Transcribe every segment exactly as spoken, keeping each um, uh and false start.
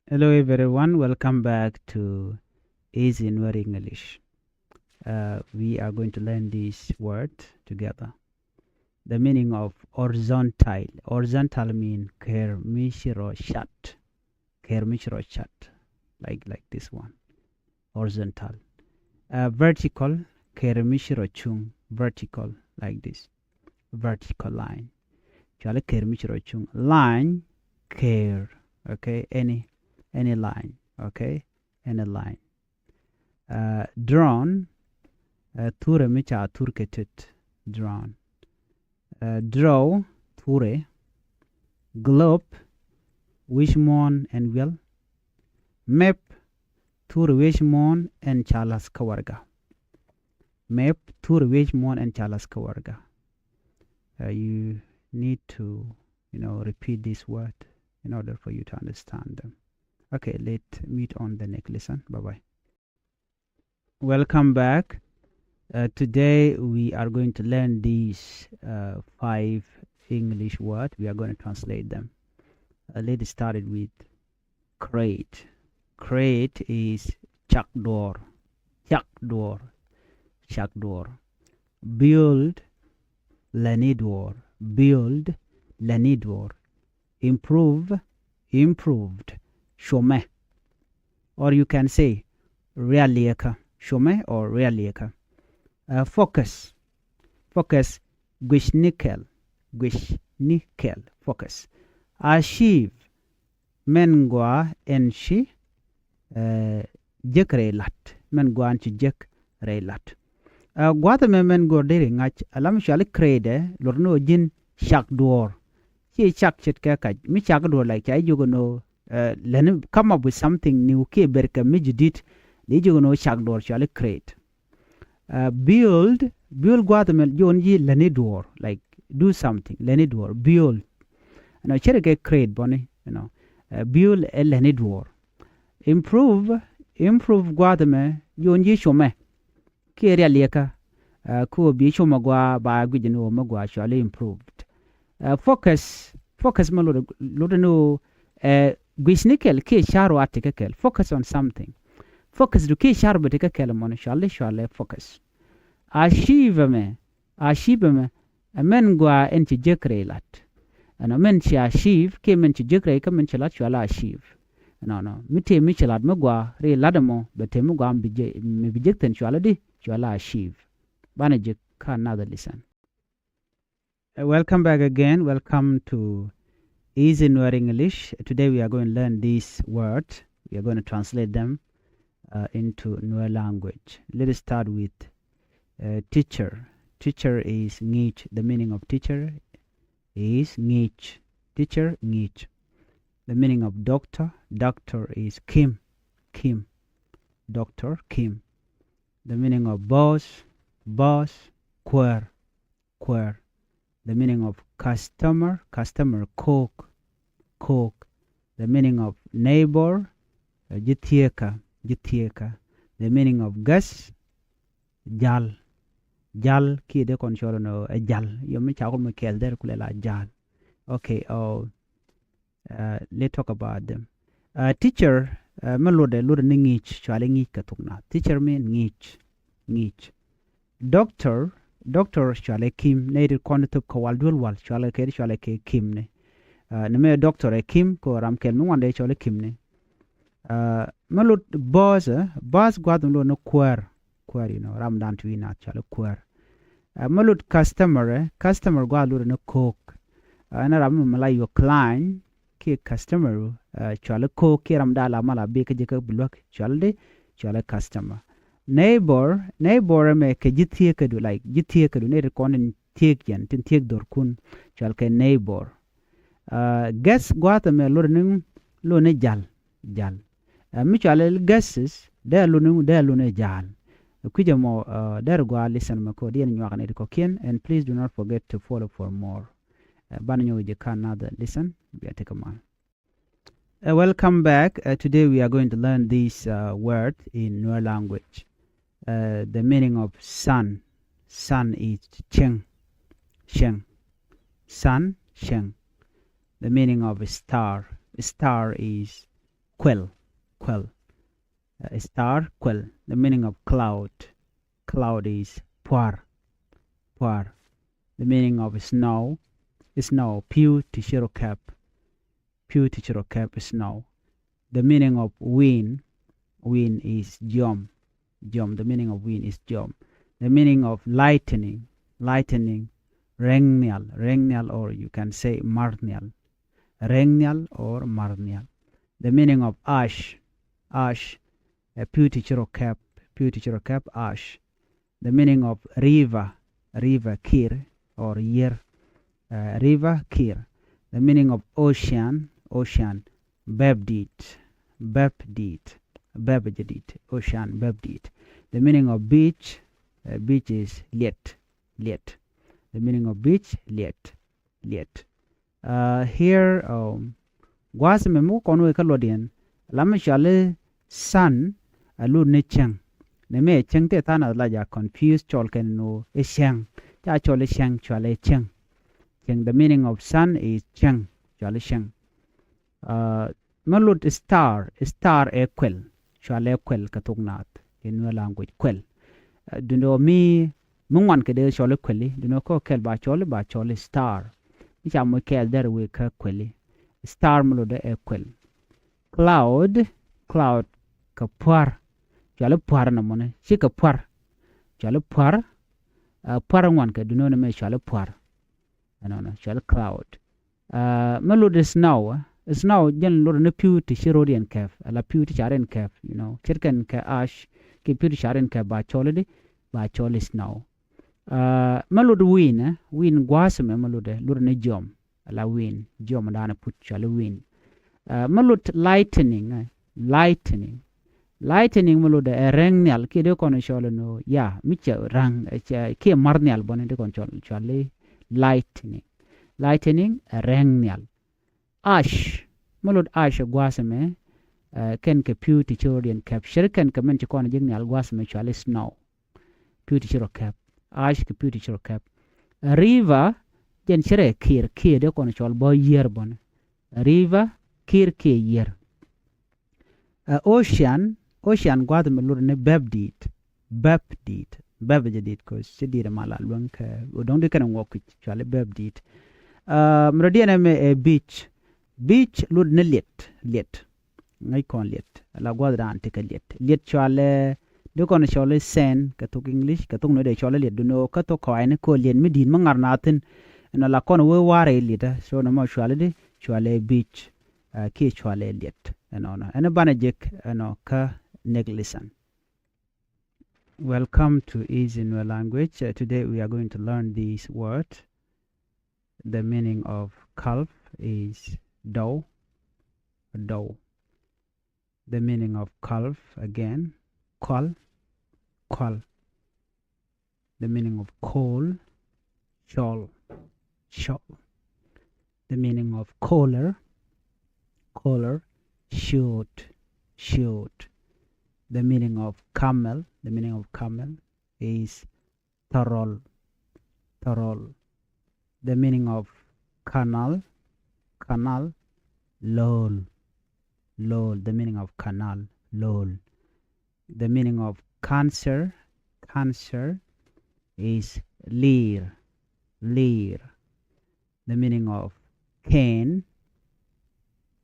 Hello everyone, welcome back to Easy Nuer English. Uh, we are going to learn this word together. The meaning of horizontal. Horizontal mean kɛr mi ci rɔ cat. Kɛr mi ci rɔ cat. Like, like this one. Horizontal. Uh, vertical, kɛr mi ci rɔ cuŋ. Vertical, like this. Vertical line. Cuali kɛr mi ci rɔ cuŋ. Line, kɛr. Okay, any, any line. Okay, any line. Uh, drone, uh, thurɛ mi ca thur kɛ tet. Drone. Uh, draw, thurɛ. Globe, wi̱c muɔ̱ɔ̱n ɛn wiɛl. Map, thurɛ wi̱c muɔ̱ɔ̱n ɛn ca la̱th kä warɛga. Map, thurɛ wi̱c muɔ̱ɔ̱n ɛn ca la̱th kä warɛga. Uh, you need to, you know, repeat this word in order for you to understand them. Okay, let meet on the next lesson. Bye bye. Welcome back. Uh, today we are going to learn these uh, five English words. We are going to translate them. Uh, let's start it with create. Create is cak duɔr. Cak duɔr. Cak duɔr. Build, lɛni duɔr. Build, lɛni duɔr. Improve, improved. Cuɔmɛ. Or you can say rialiɛkä. Cuɔmɛ or rialiɛkä. Uh, focus. Focus, guic ni kɛl. Guic ni kɛl. Focus. Achieve, mɛn gɔaa ɛn ci uh, jek rɛy la̱t. Mɛn gɔaa ɛn ci jek rɛy la̱t. Uh, gua̱th ɛmɛ mɛn gɔaa deri ŋa̱c, ala mi cuali create, luɔt ni ɣöö ji̱n cak duɔ̱ɔ̱r. Ci cak ce̱tkɛ kac. Mi cak duɔ̱ɔ̱r, like, ca jiök ɛn ɣöö uh, lɛni, come up with something new, kiɛ ber kɛ mi jadid. Di jiök ɛn ɣöö cak duɔ̱ɔ̱r cuali create. Uh, build, build gua̱a̱th ɛmɛ jiɔn ji̱ lätni duɔ̱ɔ̱r, like, do something, lätni duɔ̱ɔ̱r, build. Ɛnɔ, ce̱tkɛ create bɔni, you know. Uh, build ɛ lätni duɔ̱ɔ̱r. Improve, improve gua̱a̱th ɛmɛ jiɔn ji̱ cuɔmɛ. Kiɛ rialiɛkä, uh, kä ɣöö bi cuɔmɛ gɔaa ba guic ni ɣöö mi gɔaa, cuali improved. Uh, focus, focus mɛ lotdɛ, lotdɛ ni ɣöö, uh, guic ni kɛl kiɛ car ɣöö a tekɛ kɛl. Focus on something. Focus du kiɛ car bɛ tekɛ kɛl mɔni, cuali, cuali focus. Achieve ɛmɛ, achieve ɛmɛ, ɛ mɛn gɔaa ɛn ci jek rɛy la̱t. Ɛnɔ, mɛn ci achieve kiɛ mɛn ci jek rɛy kä mɛn ci la̱t, cuali achieve. Ɛnɔnɔ, mi tëë mi ci la̱t mi gɔaa rɛy la̱t ɛmɔ, bɛ tëë mi gɔaa mi bi jek, mi bi jek thi̱n, cuali di, cuali achieve. Banɛ jek kä another lesson. Uh, welcome back again. Welcome to Easy Nuer English. Today we are going to learn this word. We are going to translate them uh, into Nuer language. Let us start with uh, teacher. Teacher is ŋi̱i̱c. The meaning of teacher is ŋi̱i̱c. Teacher, ŋi̱i̱c. The meaning of doctor. Doctor is kim. Kim. Doctor, kim. The meaning of boss. Boss, kuäär. Kuäär. The meaning of customer. Customer, ko̱o̱k. Ko̱o̱k. The meaning of neighbor. Uh, ji̱ thieekä. Ji̱ thieekä. The meaning of guest. Jal. Jal, kiɛ dee kɔn cɔl ɛn ɣöö ɛ jal. Yɔ mi ca kɔn mi kɛɛl dher kulɛ la jal. Okay, oh, uh, let's talk about them. Uh, teacher, uh, mi lotdɛ, lotdɛ ni ŋi̱i̱c, cuali ŋi̱i̱c kɛ thok nath. Teacher mean ŋi̱i̱c. Ŋi̱i̱c. Doctor, doctor cuali kim, nɛy ti kɔn thop kɛ wal duel wal, cuali kɛ, cuali kɛ kimni. Uh, ni mɛ doctor ɛ kim, kɛ ram kɛl mi ŋuandɛ cuali kimni. Uh, mi lot boss, uh, boss gua̱th mi lot ni kuäär. Kuäär, you know, ramdan ti wi̱i̱ nath cuali kuäär. Uh, mi lot customer, uh, customer gua̱th lot ni ko̱o̱k. Uh, ɛn ram mi la yɔ client kiɛ customer, uh, cuali ko̱o̱k, kiɛ ramdan la mal a bi kä jɛ kä bi luäk, cuali di, cuali customer. Neighbor, neighbor ɛmɛ kɛ ji̱ thieekädu, like, ji̱ thieekädu, nɛy ti kɔn tin thieek yɛn, tin thieek dhorkun, cuali kɛ neighbor. Uh, guest gua̱th ɛmɛ lot ni, lot ni jal, jal. Uh, mi cuali guests, dee lot ni, dee lot ni jal. Kui̱c ɛmɔ, uh, dee gɔaa lesson mɛ kɛ ɣöö dee nyuak ni ti kɔ̱kiɛn, and please do not forget to follow for more. Uh, banɛ nyɔk jɛ kä another lesson, bia tekɛ mal. Uh, welcome back. Uh, today we are going to learn this uh, word in Nuer language. Uh, the meaning of sun. Sun is cieŋ. Cieŋ. Sun, cieŋ. The meaning of star. Star is Kuɛl. Kuɛl. Uh, star, kuɛl. The meaning of cloud. Cloud is puar. Puar. The meaning of snow. Snow. Pi̱w ti ci rɔ kɛp. Pi̱w ti ci rɔ kɛp, snow. The meaning of wind. Wind is jiɔm. Jiɔm. The meaning of wind is jiɔm. The meaning of lightning. Lightning. Reŋ nhial. Reŋ nhial, or you can say mar nhial. Reŋ nhial or mar nhial. The meaning of ash. Ash. Uh, pi̱w ti ci rɔ kɛp. Pi̱w ti ci rɔ kɛp, ash. The meaning of river. River, kir or yier. Uh, river, kir. The meaning of ocean. Ocean. Bɛp di̱i̱t. Bɛp di̱i̱t. Bɛp jɛ di̱i̱t. Ocean, bɛp di̱i̱t. The meaning of beach. Uh, beach is liɛt. Liɛt. The meaning of beach, liɛt. Liɛt. Uh, here, um, gua̱a̱th ɛmɛ mi kɔn wee kä luɔtdiɛn, la mi cɔal i̱ sun, a lut ni cäŋ. Nɛ mi ɛ cäŋ tëë tha̱a̱ŋ nath la ja confuse cɔl kɛn ni ɣöö i̱ cäŋ. Ca cɔl i̱ cäŋ, cɔal i̱ cäŋ. Cäŋ, the meaning of sun is cäŋ, cɔal i̱ cäŋ. Uh, mi lut star, star ɛ kuɛl, cɔal ɛ kuɛl kɛ thok naath, in Nuer language, kuɛl. Uh, duundɛ ɣöö mi, mi ŋuan kɛ dee cɔl i̱ kuɛli, duundɛ ɣöö kä kɛl ba cɔl i̱, ba cɔl i̱ star. Mi ca moc kɛɛl derɛ wee kä kuɛli. Star mi lotdɛ ɛ kuɛl. Cloud, cloud kɛ pua̱r. Cɔal i̱ pua̱r nɔmɔni, ci kɛ pua̱r. Cɔal i̱ pua̱r, uh, pua̱r ŋuan kɛ duundɛ ɣöö nɛ mɛ cɔal i̱ pua̱r. Ɛnɔnɔ, cɔal i̱ cloud. Uh, mi lotdɛ snow, uh, snow jɛn lotdɛ ni pi̱w ti ci ro̱diɛn kɛp, ala pi̱w ti ca riɛn kɛp, you know, ce̱tkɛn kɛ ash, kiɛ pi̱w ti ca riɛn kɛp ba cɔl i̱ di, ba cɔl i̱ snow. Uh, mi lotdɛ wind, uh, wind gua̱a̱th ɛmɛ mi lotdɛ, lotdɛ ni jiɔm, ala wind, jiɔm da̱a̱n put cɔal i̱ wind. Uh, mi lot lightning, uh, lightning. Lightning mi lotdɛ ɛ reŋ nhial, kiɛ dee kɔn cɔl ɛn ɣöö, ya, mi cɛ ra̱ŋ, ɛ cɛ, kiɛ mar nhial bɔni dee kɔn cɔl, cɔal i̱ lightning. Lightning ɛ reŋ nhial. Ash, mi lot ash ɛ gua̱a̱th ɛmɛ, uh, kɛn kɛ pi̱w ti ci ro̱diɛn kɛp, ce̱tkɛn kɛ min ci kɔn ji̱ nhial gua̱a̱th ɛmɛ cɔal i̱ snow. Pi̱w ti ci rɔ kɛp. Ash kɛ pi̱w ti ci rɔ kɛp. River, jɛn ce̱tkɛ kir, kir dee kɔn cɔl bä yier bɔni. River, kir kiɛ yier. Uh, ocean, ocean gua̱a̱th ɛmɛ lotdɛ ni bɛp di̱i̱t. Bɛp di̱i̱t. Bɛp jɛ di̱i̱t, 'cause ci di̱i̱t ɛmɛ la luäŋ kɛ, ɣöö dɔ̱ŋ di kɛn ɛ ŋuɔk kic, cɔal i̱ bɛp di̱i̱t. Uh, mi rɔ̱diɛn ɛmɛ ɛ beach. Beach lotdɛ ni liɛt. Liɛt. Ŋäc kɔn liɛt. Ala gua̱a̱th da̱a̱n tekɛ liɛt. Liɛt cɔalɛ, di kɔn cɔl i̱ sand kɛ thok English, kɛ thok Nuer dee cɔl i̱ liɛt, duundɛ ɣöö kä thok kɔaacni kɛ ɣöö liɛt mi di̱i̱t mi ŋa̱r nath thi̱n. Ɛnɔ la kɔn wee wa̱a̱r rɛy liɛt, ɛ, so nɔmɔ cɔal i̱ di, cɔal i̱ beach, uh, kiɛ cɔal i̱ liɛt. Ɛnɔnɔ. Ɛn banɛ jek, ɛnɔ, kä next lesson. Welcome to Easy Nuer Language. Uh, today we are going to learn this word. The meaning of calf is dɔw, dɔw. The meaning of calf again, kɔl, kɔl. The meaning of coal, cɔl, cɔl. The meaning of collar, collar, coat, coat. The meaning of camel, the meaning of camel is thɔrɔl, thɔrɔl. The meaning of canal, canal, lo̱l, lo̱l. The meaning of canal, lo̱l. The meaning of cancer, cancer, is li̱i̱r, li̱i̱r. The meaning of cane,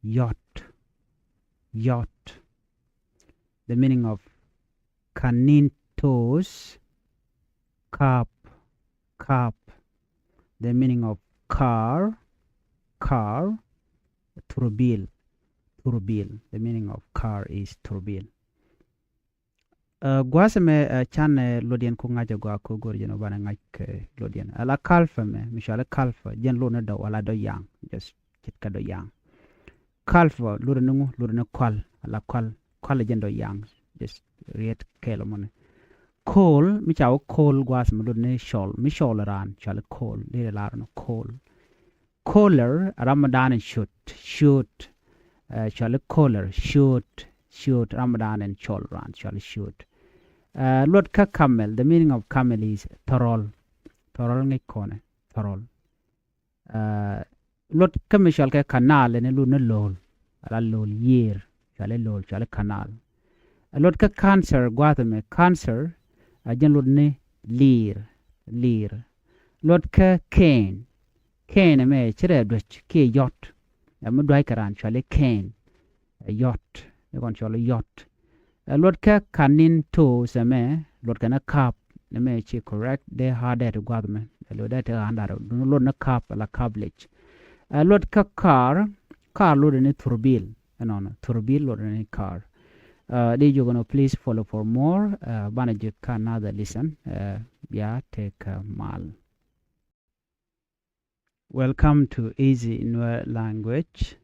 yɔt, yɔt. The meaning of canintos, cap, cap. The meaning of car, car, turbil, turbil. The meaning of car is turbil. Uh, gua̱a̱th ɛmɛ, uh, canɛ, uh, luɔtdiɛn ku ŋa̱c a gɔaa, ku go̱r jɛn ɔ banɛ ŋa̱c kɛ luɔtdiɛn. Ala calf ɛmɛ, mi cɔal i̱ calf, jɛn lot ni dɔw, ala dɔw yaŋ. Just ce̱tkɛ dɔw yaŋ. Calf lotdɛ ni ŋu, lotdɛ ni kɔl, ala kɔl, kɔl jɛn dɔw yaŋ. Just riet kɛɛl mɔni. Coal, mi ca wä coal gua̱a̱th ɛmɛ lotdɛ ni cɔl, mi cɔl raan, cɔal i̱ coal, lirɛ lar ni coal. Collar, ram mi da̱a̱n in ciöt, ciöt, uh, cɔal i̱ collar, ciöt, ciöt, ram mi da̱a̱n in cɔl raan, cɔal i̱ ciöt. Uh, luɔt kä camel, the meaning of camel is thɔrɔl, thɔrɔl ŋäc kɔnɛ, thɔrɔl. Uh, luɔt kä mi cɔal kɛ canal, ɛn lot ni lo̱l, ala lo̱l, yier, cuali lo̱l, cuali canal. Ɛ luɔt kä cancer gua̱a̱th ɛmɛ, cancer, ɛ jɛn luɔt ni li̱i̱r, li̱i̱r. Luɔt kä cane, cane ɛmɛ ci rɛɛ duäc kiɛ yɔt. Ɛ mi dua̱ckɛ raan cuali cane, ɛ yɔt, ni kɔn cuali yɔt. Ɛ luɔt kä kanin toes ɛmɛ, luɔt kɛn ɛ kap, ni mɛ ci correct, dee hard dee ti gua̱th mɛ. Ɛ luɔt dee ti ɣa̱n da̱r, duni luɔt ni kap, ala kap lec. Ɛ luɔt kä car, car luɔt ni thurbil, ɛnɔnɔ, thurbil luɔt ni car. Ɛ, di jukɛ nɔ, please follow for more. Ɛ, banɛ jek kä another lesson. Ɛ, bia tëk kɛ mal. Welcome to Easy Nuer Language.